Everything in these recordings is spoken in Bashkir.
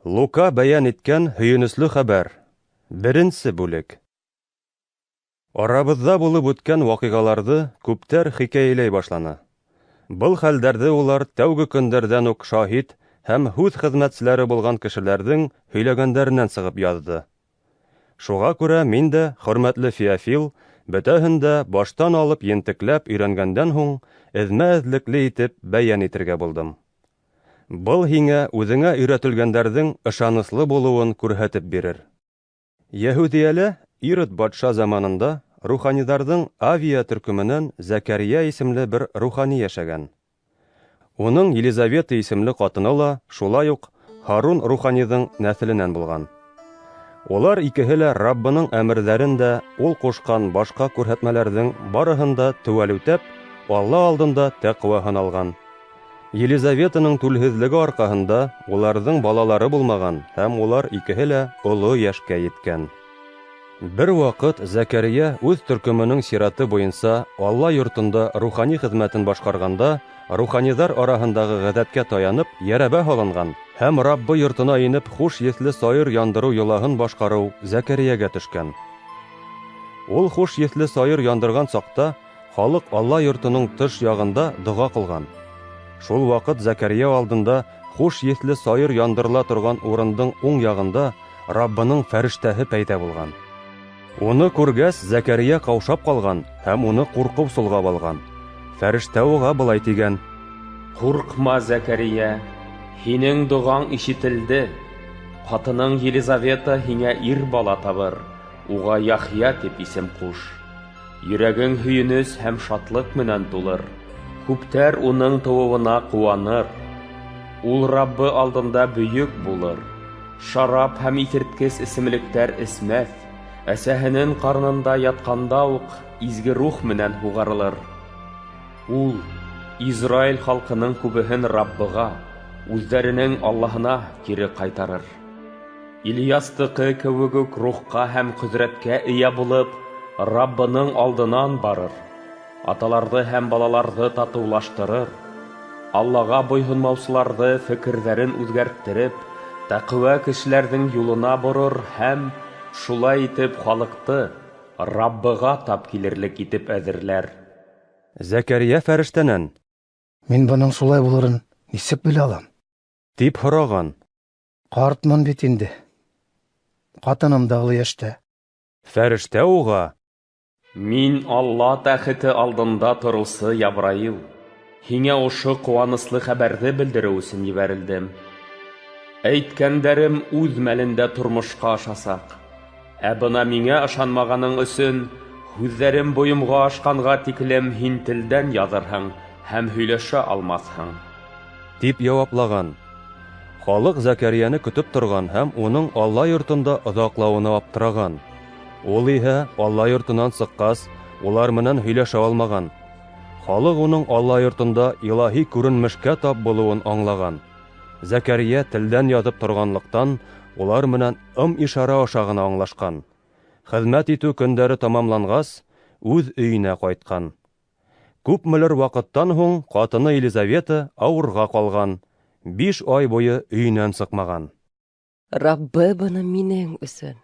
Лука бәйән иткән һөйөнөслө хәбәр. Беренсе бүлек. Арабыҙҙа булып үткән ваҡиғаларҙы күптәр хикәйәләй башланы. Был хәлдәрҙе улар тәүге көндәрҙән үк шаһит һәм һүҙ хеҙмәтселәре булған кешеләрҙең һөйләгәндәренән сығып яҙҙы. Шуға күрә мин дә, хөрмәтле Феофил, бөтәһен дә баштан алып ентекләп өйрәнгәндән һуң, эҙмә-эҙлекле итеп бәйән итергә булдым. Был һиңә үҙеңә өйрәтелгәндәрҙең ышаныслы булыуын күрһәтеп бирер. Йәһүдиәлә Ирод батша заманында руханиҙарҙың Авия төркөмөнән Зәкәрйә исемле бер рухани йәшәгән. Уның Елизавета исемле ҡатыны ла шулай уҡ Һарун руханиҙың нәҫеленән булған. Улар икеһе лә Раббының әмерҙәрен дә, ул ҡушҡан башҡа күрһәтмәләрҙең барыһын да теүәл үтәп, Алла алдында тәҡүә һаналған. Елизаветаның түлһеҙлеге арҡаһында уларҙың балалары булмаған һәм улар икеһе лә оло йәшкә еткән. Бер ваҡыт Зәкәрйә үҙ төркөмөнөң сираты буйынса Алла йортонда рухани хеҙмәтен башҡарғанда, руханиҙар араһындағы ғәҙәткә таянып, йәрәбә һалынған һәм Раббы йортона инеп хуш еҫле сайыр яндырыу йолаһын башҡарыу Зәкәрйәгә төшкән. Ул хуш еҫле сайыр яндырған саҡта халыҡ Алла йортоноң тыш яғында доға ҡылған. Шул ваҡыт Зәкәрйә алдында хуш еҫле сайыр яндырыла торған урындың уң яғында Раббының фәрештәһе пәйҙә булған. Уны күргәс, Зәкәрйә ҡаушап ҡалған һәм уны ҡурҡыу солғап алған. Фәрештә уға былай тигән: Ҡурҡма, Зәкәрйә, һинең доғаң ишетелде. Ҡатының Елизавета һиңә ир бала табыр, уға Яхъя тип исем ҡуш. Йөрәгең һөйөнөс һәм шатлыҡ менән тулыр, күптәр уның тыуыуына ҡыуаныр. Ул Раббы алдында бөйөк булыр, шарап һәм иҫерткес эсемлектәр эсмәҫ, әсәһенең ҡарынында ятҡанда уҡ изге рух менән һуғарылыр. Ул Израиль халҡының күбеһен Раббыға, үҙҙәренең Аллаһына кире ҡайтарыр. Ильястыҡы кеүек үк рухҡа һәм ҡөҙрәткә эйә булып, Раббының алдынан барыр, аталарҙы һәм балаларҙы татыулаштырыр, Аллаға буйһонмаусыларҙы фекерҙәрен үҙгәрттереп, тәҡүә кешеләрҙең юлына борор һәм шулай итеп халыҡты Раббыға тап килерлек итеп әҙерләр. Зәкәрйә фәрештәнән: Мин бының шулай булырын нисек белә алам? — тип һораған. Ҡартмын бит инде. Ҡатыным да оло йәштә. Фәрештә уға: Мин Алла тәхете алдында тороусы Ябраил, һиңә ошо ҡыуаныслы хәбәрҙе белдереү өсөн ебәрелдем. Әйткәндәрем үҙ мәлендә тормошҡа ашасаҡ. Ә бына миңә ышанмағаның өсөн, һүҙҙәрем бойомға ашҡанға тиклем һин телдән яҙырһың һәм һөйләшә алмаҫһың. — тип яуаплаған. Халыҡ Зәкәрйәне көтөп торған һәм уның Алла йортонда оҙаҡлауына аптыраған. Ул иһә Алла йортонан сыҡҡас, улар менән һөйләшә алмаған. Халыҡ уның Алла йортонда илаһи күренмешкә тап булыуын аңлаған. Зәкәрйә телдән яҙып торғанлыҡтан, улар менән ым-ишара аша ғына аңлашҡан. Хеҙмәт итеү көндәре тамамланғас, үҙ өйөнә ҡайтҡан. Күпмелер ваҡыттан һуң ҡатыны Елизавета ауырға ҡалған, 5 ай буйы өйөнән сыҡмаған. Раббы быны минең өсөн,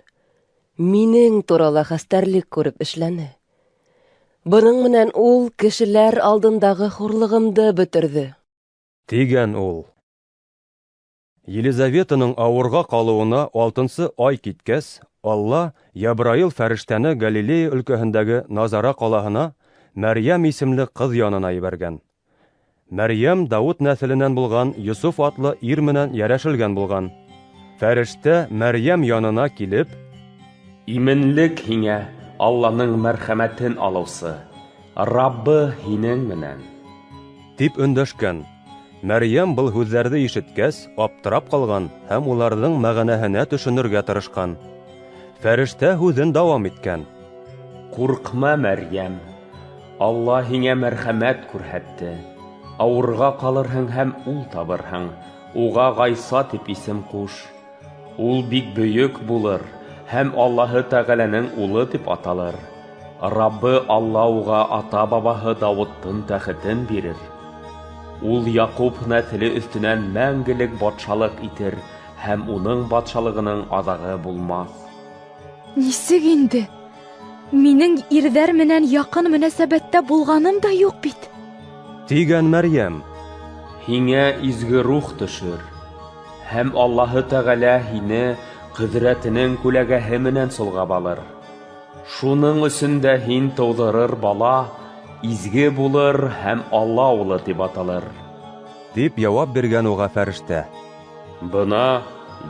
минең турала хәстәрлек күреп эшләне. Бының менән ул кешеләр алдындағы хурлығымды бөтөрҙө. Тигән ул. Елизаветаның ауырға ҡалыуына 6-нсы ай киткәс, Алла Ябраил фәрештәне Галилея өлкәһендәге Назара ҡалаһына Мәрйәм исемле ҡыҙ янына ебәргән. Мәрйәм Дауыт нәҫеленән булған Йософ атлы ир менән йәрәшелгән булған. Фәрештә Мәрйәм янына килеп: Именлек һиңә, Алланың мәрхәмәтен алыусы, Раббы һинең менән. — тип өндәшкән. Мәрйәм был һүҙҙәрҙе ишеткәс, аптырап ҡалған һәм уларҙың мәғәнәһенә төшөнөргә тырышҡан. Фәрештә һүҙен дауам иткән: Ҡурҡма, Мәрйәм, Алла һиңә мәрхәмәт күрһәтте. Ауырға ҡалырһың һәм ул табырһың, уға Ғайса тип исем ҡуш. Ул бик бөйөк булыр һәм Аллаһы Тәғәләнең улы тип аталыр. Раббы Алла уға ата-бабаһы Дауыттың тәхетен бирер. Ул Яҡуп нәҫеле өҫтөнән мәңгелек батшалыҡ итер һәм уның батшалығының аҙағы булмаҫ. Нисек инде? Минең ирҙәр менән яҡын мөнәсәбәттә булғаным да юҡ бит. Тигән Мәрйәм. Һиңә изге рух төшөр, һәм Аллаһы Тәғәлә һине ҡөҙрәтенең күләгәһе менән солғап алыр. Шуның өсөн дә һин тыуҙырыр бала изге булыр һәм Алла улы тип аталыр. Тип яуап биргән уға фәрештә. Бына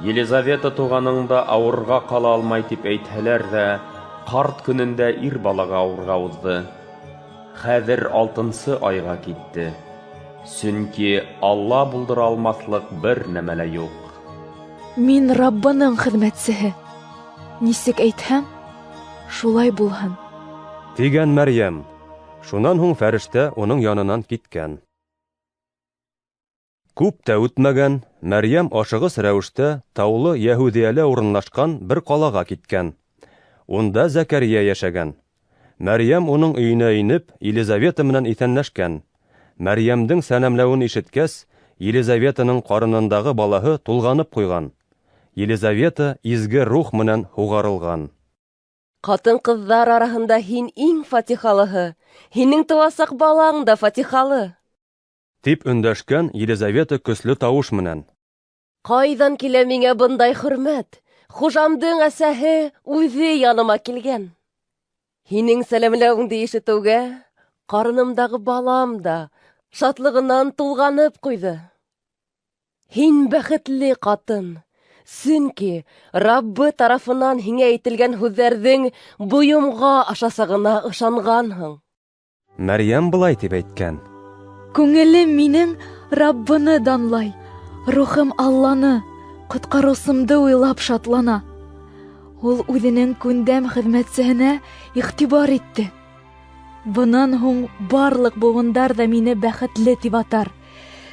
Елизавета туғаның да ауырға ҡала алмай тип әйтһәләр ҙә, ҡарт көнөндә ир балаға ауырға уҙҙы. Хәҙер алтынсы айға китте. Сөнки Алла булдыра алмаҫлыҡ бер нәмә лә юҡ. Мин Раббының хеҙмәтсеһе. Нисек әйтһәң, шулай булһын. Тигән Мәрйәм. Шунан һуң фәрештә уның янынан киткән. Күп тә үтмәгән, Мәрйәм ашығыс рәүештә таулы Йәһүҙиәлә урынлашҡан бер ҡалаға киткән. Унда Зәкәрйә йәшәгән. Мәрйәм уның өйөнә инеп, Елизавета менән иҫәнләшкән. Мәрйәмдең сәләмләүен ишеткәс, Елизаветаның ҡарынындағы балаһы тулғанып ҡуйған. Елизавета изге рух менән һуғарылған. Ҡатын-ҡыҙҙар араһында һин иң фатихалыһы, һинең тыуасаҡ балаң да фатихалы. Тип өндәшкән Елизавета көслө тауыш менән. Ҡайҙан килә миңә бындай хөрмәт? Хужамдың әсәһе үҙе яныма килгән. Һинең сәләмләүеңде ишетеүгә, ҡарынымдағы балам да шатлығынан тулғанып ҡуйҙы. Һин бәхетле ҡатын, сөнки Раббы тарафынан һиңә әйтелгән һүҙҙәрҙең бойомға ашасағына ышанғанһың. Мәрйәм былай тип әйткән: Күңелем минең Раббыны данлай, рухым Алланы, ҡотҡарыусымды уйлап шатлана. Ул үҙенең күндәм хеҙмәтсеһенә иғтибар итте. Бынан һуң барлыҡ быуындар ҙа мине бәхетле тип атар.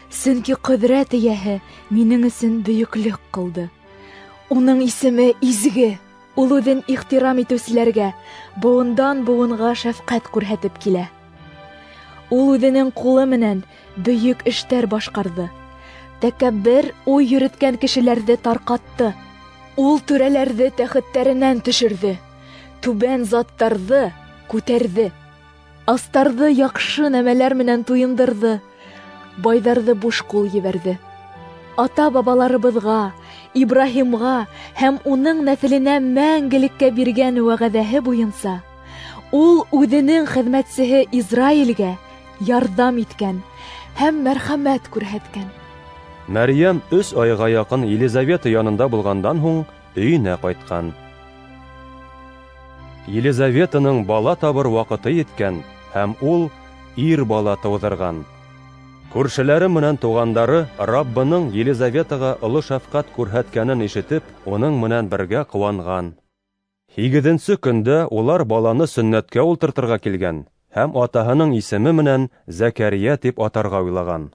Сөнки ҡөҙрәт эйәһе минең өсөн бөйөклөк ҡылды. Уның исеме изге. Ул үҙен ихтирам итеүселәргә быуындан быуынға шәфҡәт күрһәтеп килә. Ул үҙенең ҡулы менән бөйөк эштәр башҡарҙы. Тәкәббер уй йөрөткән кешеләрҙе тарҡатты. Ул түрәләрҙе тәхеттәренән төшөрҙө, түбән заттарҙы күтәрҙе. Астарҙы яҡшы нәмәләр менән туйындырҙы, байҙарҙы буш ҡул ебәрҙе. Ата-бабаларыбыҙға, Ибраһимға һәм уның нәҫеленә мәңгелеккә биргән вәғәҙәһе буйынса, ул үҙенең хеҙмәтсеһе Израилгә ярҙам иткән һәм мәрхәмәт күрһәткән. Мәрйәм 3 айға яҡын Елизавета янында булғандан һуң өйөнә ҡайтҡан. Елизаветаның бала табыр ваҡыты еткән һәм ул ир бала тыуҙырған. Күршеләре менән туғандары Раббының Елизаветаға оло шәфҡәт күрһәткәнен ишетеп, уның менән бергә ҡыуанған. 8-нсе көндә улар баланы сөннәткә ултыртырға килгән һәм атаһының исеме менән Зәкәрйә тип атарға уйлаған.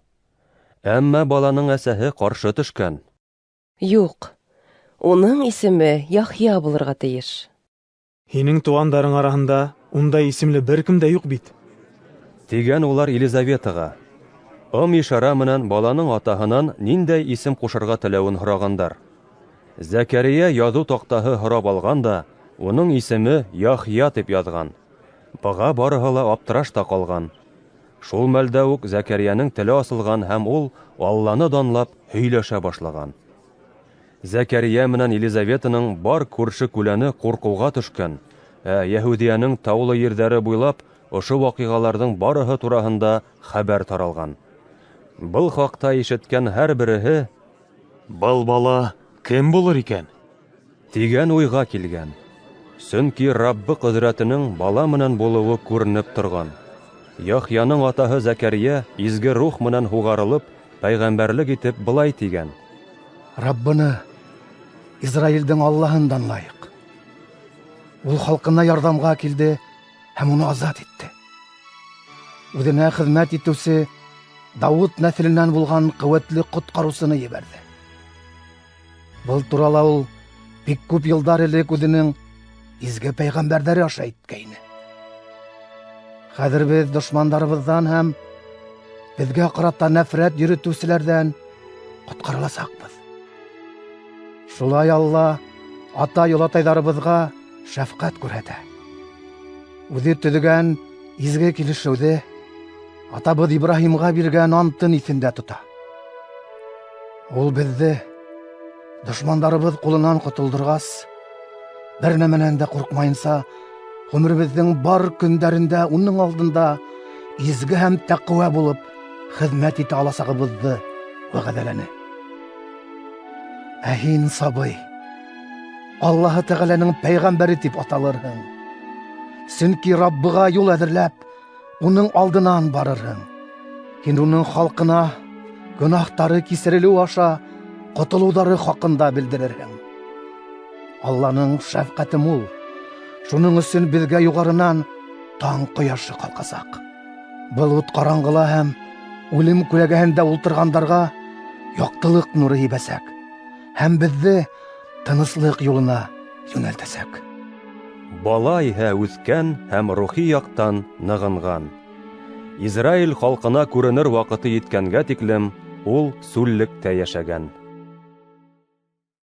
Әммә баланың әсәһе ҡаршы төшкән. Юҡ, уның исеме Яхъя булырға тейеш. Һинең туғандарың араһында ундай исемле бер кем дә юҡ бит. Тигән улар Елизаветаға. Ым-ишара менән баланың атаһынан ниндәй исем ҡушырға теләүен һорағандар. Зәкәрйә яҙыу таҡтаһы һорап алған да, уның исеме Яхъя тип яҙған. Быға барыһы ла аптырашта ҡалған. Шул мәлдә үк Зәкәрйәнең теле асылған һәм ул Алланы данлап һөйләшә башлаған. Зәкәрйә менән Елизаветаның бар күрше-күләне ҡурҡыуға төшкән, ә Йәһүҙиәнең таулы ерҙәре буйлап ошо ваҡиғаларҙың барыһы тураһында хәбәр таралған. Был хаҡта ишеткән һәр береһе: Был бала кем булыр икән? Тигән уйға килгән. Сөнки Раббы ҡөҙрәтенең бала менән булыуы күренеп торған. Яхъяның атаһы Зәкәрйә изге рух менән һуғарылып, пәйғәмбәрлек итеп былай тигән: Раббыны, Израилдең Аллаһын данлайыҡ. Ул халҡына ярҙамға килде һәм уны азат итте. Үҙенә хеҙмәт итеүсе Дауыт нәҫеленән булған ҡеүәтле ҡотҡарыусыны ебәрҙе. Был турала ул бик күп йылдар элек үҙенең изге пәйғәмбәрҙәре аша әйткәйне. Хәҙер беҙ дошмандарыбыҙҙан һәм беҙгә ҡарата нәфрәт йөрөтөүселәрҙән ҡотҡарыласаҡбыҙ. Шулай Алла ата-йолатайҙарыбыҙға шәфҡәт күрһәтә. Үҙе төҙөгән изге килешеүҙе, атабыҙ Ибраһимға биргән антын иҫендә тота. Ул беҙҙе дошмандарыбыҙ ҡулынан ҡотолдорғас, бер нәмәнән дә ҡурҡмайынса, ғүмеребеҙҙең бар көндәрендә уның алдында изге һәм тәҡүә булып хеҙмәт итә аласағыбыҙҙы вәғәҙәләне. Ә һин, сабый, Аллаһы Тәғәләнең пәйғәмбәре тип аталырһың. Сөнки Раббыға юл әҙерләп, уның алдынан барырһың. Һин уның халҡына гөнаһтары кисерелеү аша ҡотолоуҙары хаҡында белдерерһең. Алланың шәфҡәте мул. Шуның өсөн беҙгә юғарынан таң ҡояшы ҡалҡасаҡ. Был ут ҡараңғыла һәм үлем күләгәһендә ултырғандарға яҡтылыҡ нуры һибәсәк һәм беҙҙе тыныслыҡ юлына йүнәлтәсәк. Бала иһә үҫкән һәм рухи яҡтан нығынған. Израиль халҡына күренер ваҡыты еткәнгә тиклем ул сүллектә йәшәгән.